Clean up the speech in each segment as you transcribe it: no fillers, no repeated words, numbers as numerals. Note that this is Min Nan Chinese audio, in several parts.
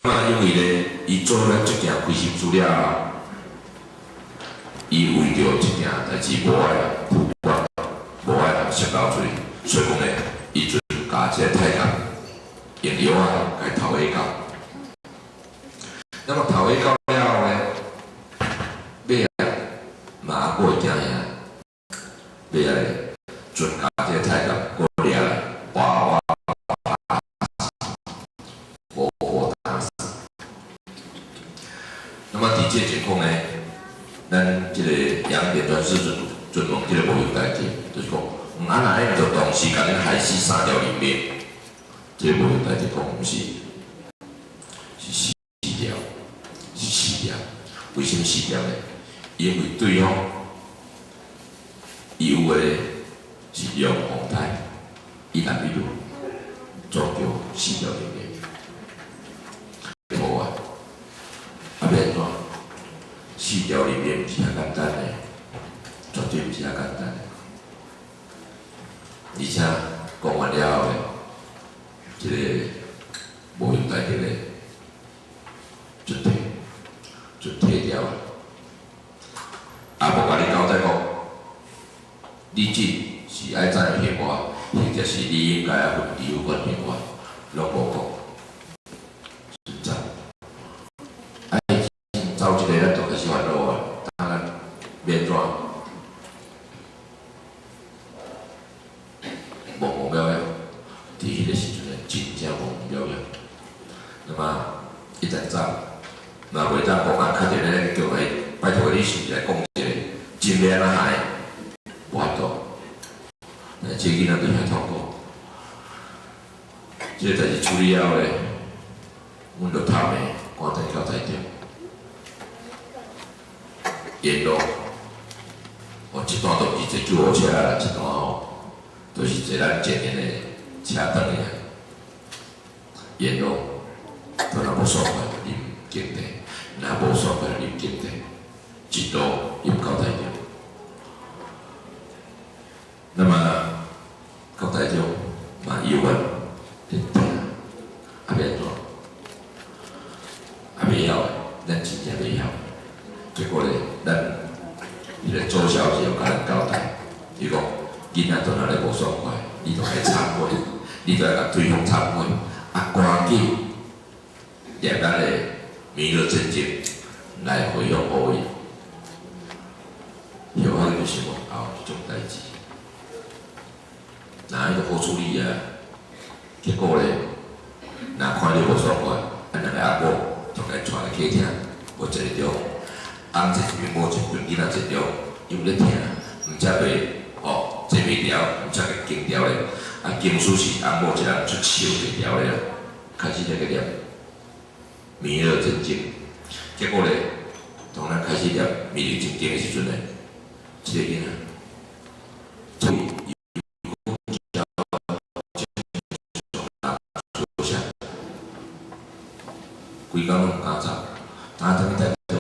啊，因為咧，伊做咱這件虧心事了後，伊為著這件代誌無愛曝光，無愛人泄露出去，所以講咧，伊陣共這个太監用藥仔共投下到。那麼投下到了後咧，尾仔嘛閣會驚嚇，尾仔咧，陣共這个太監閣掠來，活活打死，活活打死。那麼佇這個情況呢，咱這個楊點傳世尊尊問這個無形大德，就是講，啊若會就同時共恁害死三條人命，這個無形大德講毋是，是四條，是四條。為啥物四條呢？因為對方伊有的是龍鳳胎，伊男比如總共四條人命。好啊，啊欲按怎？四條人命毋是遐簡單的，絕對毋是遐簡單的。而且講完了後咧，這個無形大德咧，就退就退掉啊。啊，無共你交代講，你這是愛怎樣還我，或者是你應該愛分有關還我，攏無講。實在，愛走一個，咱就開始煩惱啊，當咱欲按怎？懵懵了了，佇彼个時陣咧，真正懵懵了了。那麼一旦走，嘛袂當講啊，敲電話叫伊拜託你是毋是來講一個，真欲按怎害？無法度。但這個囡仔就遐痛苦。這個代誌處理了後咧，阮就探命，趕轉到台中。沿路，哦，這段都毋是坐救護車啦，這段吼，都是坐咱前面的車轉去啊。沿路，都若無爽快就啉敬茶，若無爽快就啉敬茶，一路飲到台中。那麼到台中嘛猶原佇疼，啊欲按怎？啊袂曉的，咱真正袂曉。結果咧，咱彼个周小姐有共咱交代，伊講囡仔都若咧無爽快，你著愛懺悔，你著愛共對方懺悔，啊，趕緊念咱的彌勒真經來回向予伊。後來就想講，啊，有這種代誌，哪一個好處理啊？結果咧，若看你無爽快，啊，兩个阿母就共𤆬來客廳，無坐中，翁坐一邊，某坐一邊，囡仔坐中，因為咧疼，毋才袂吼坐袂牢，毋才會驚牢咧。啊，經書是翁某一人出手袂牢咧，開始咧個念彌勒真經，結果咧，當咱開始念彌勒真經的時陣咧，這個囡仔，就叫坐下，規工攏毋敢走，當轉去台中，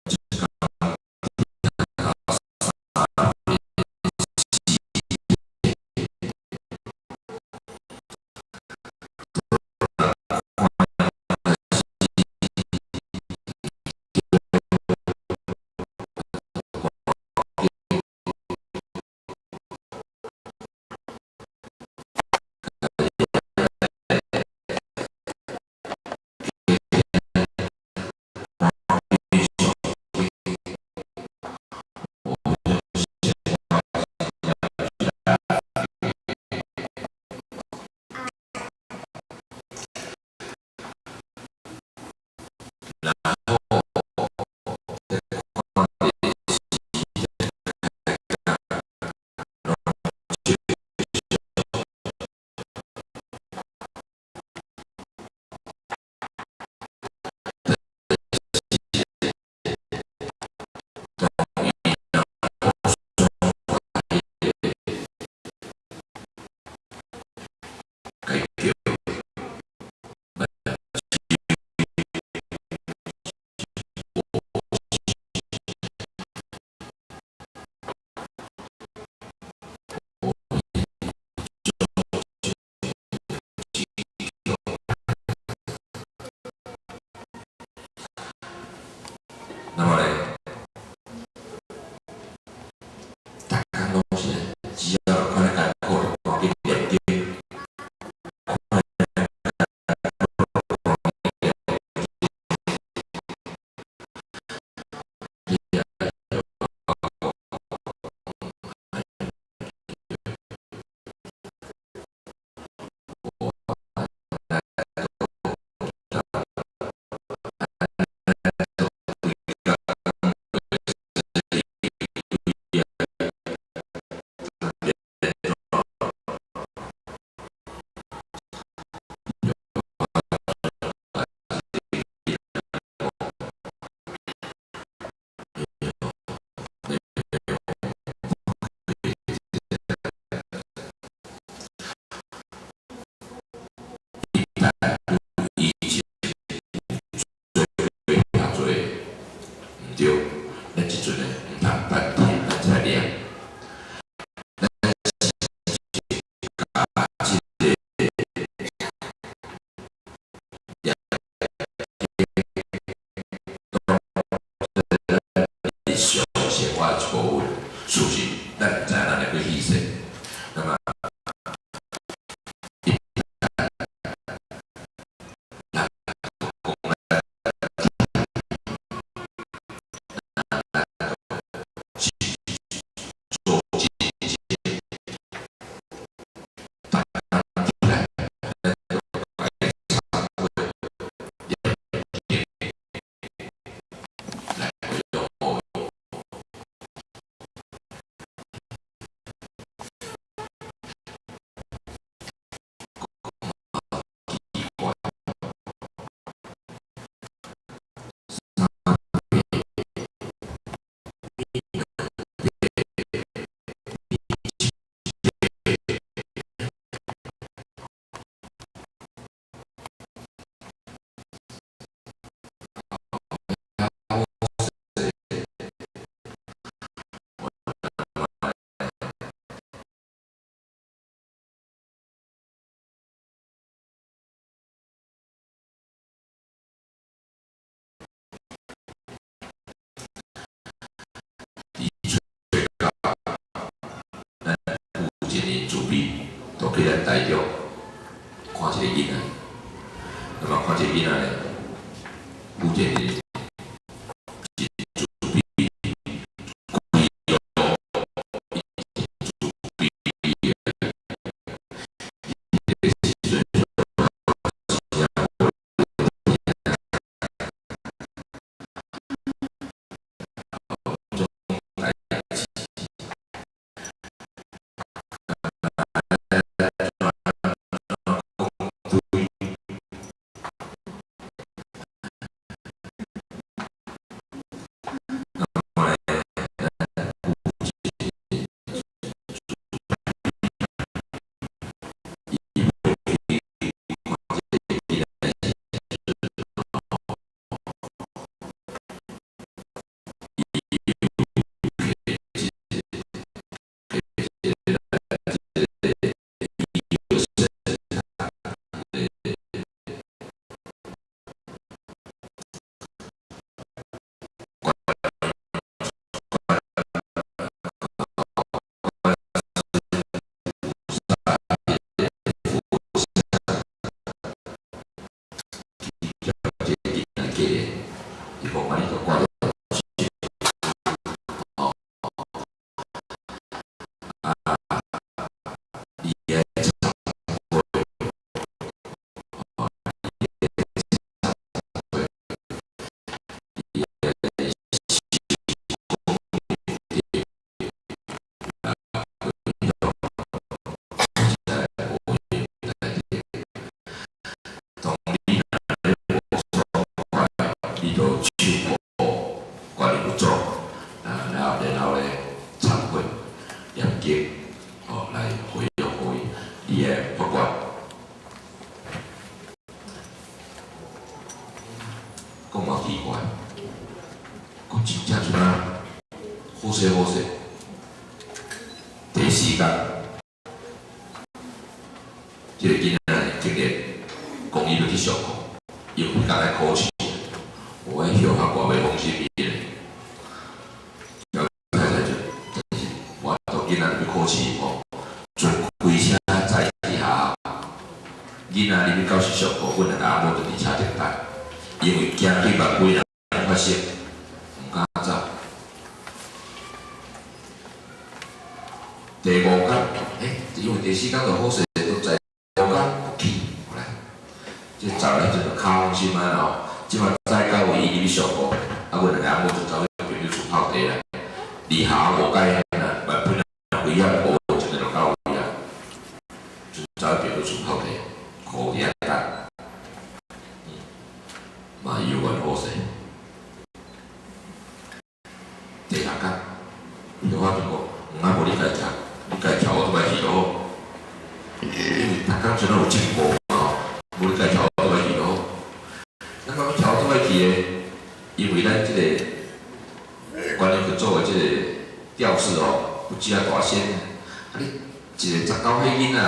一工疼到3天4夜。然後在看電視在開講，攏當伊若無爽快，彼個共叫。對，咱這陣呢，毋通等天，咱才念。咱是共這个念當咱日常生活一部分。事實，咱毋知影咱會欲彼世。那麼，一旦咱講咱咱做真正，逐工起來，咱就愛懺悔、念經來回向予伊。奇怪，三遍、兩遍、七遍。佇吹到咱有一年慈悲，都去咱台中看一個囡仔，那麼看這個囡仔呢，有一年真慈悲，規路伊真慈悲的，彼个時陣真正無聽。種代誌，講對。那麼呢，咱有一個伊欲去看這個囡仔的時陣吼，伊有摕一個咱這個醫生的觀世音菩薩彼個佛像去共這個囡仔過咧，伊講啊，你著掛著心，吼，啊，你愛懺悔，吼，你愛懺悔，你愛修功德來回向，才會無閒代誌。當你若咧無爽快，你就手抱觀音佛祖，啊，然後咧懺悔、念經，吼，來回向予伊，你會發願。講嘛奇怪，講真正像啊，好勢好勢。第四工，這個囡仔竟然講伊欲去上課，因為彼工來考試，我歇較偌袂放心伊咧。太太就，但是我當囡仔欲考試吼，陣開車載去學校，囡仔入去教室上課，阮兩个翁某就佇車頂等，因為驚去別幾人發生，毋敢走。第五工，因為第四工就好勢，都載五工去，來，這走彼陣就較放心啊吼。這馬載到位伊入去上課，啊，阮兩个翁某就走去朋友厝泡茶啦。離校5街啦，原本危險無一個就到位啊，就走去朋友厝泡茶，苦佇遐等，嘛猶原好勢。第六工，歇發就講，毋啊無你家徛，你家徛我都歹去咯。因為逐工像有進步嘛吼，無你家徛我都歹去咯。咱講徛我都歹去的，因為咱這個關於去做的這個吊飾哦，有誠大仙，啊你一個19歲囡仔，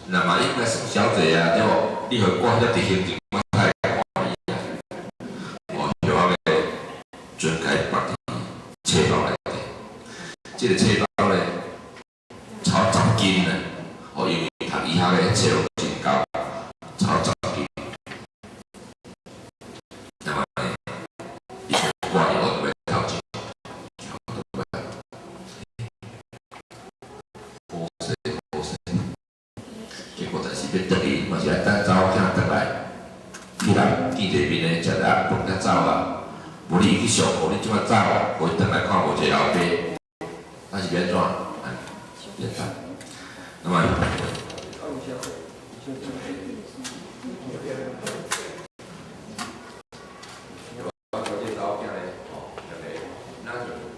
若嘛應該算小姐啊，對無？你予掛遐佇行政，我太歡喜啊！哦，予我個尊開放佇冊包內底，這個冊包咧，超10斤呢，哦，因為讀醫學的冊攏真高，超十斤。那麼呢，伊掛佇我的頭前，好勢好勢，結果但是欲轉去，嘛是愛等查某囝轉來，去人見一面咧，食一下飯才走啊。無你去上課，你這擺走，予伊轉來看無一個老爸，那是欲按怎？簡單。那麼，這個查某囝咧，哦，兩個，那就。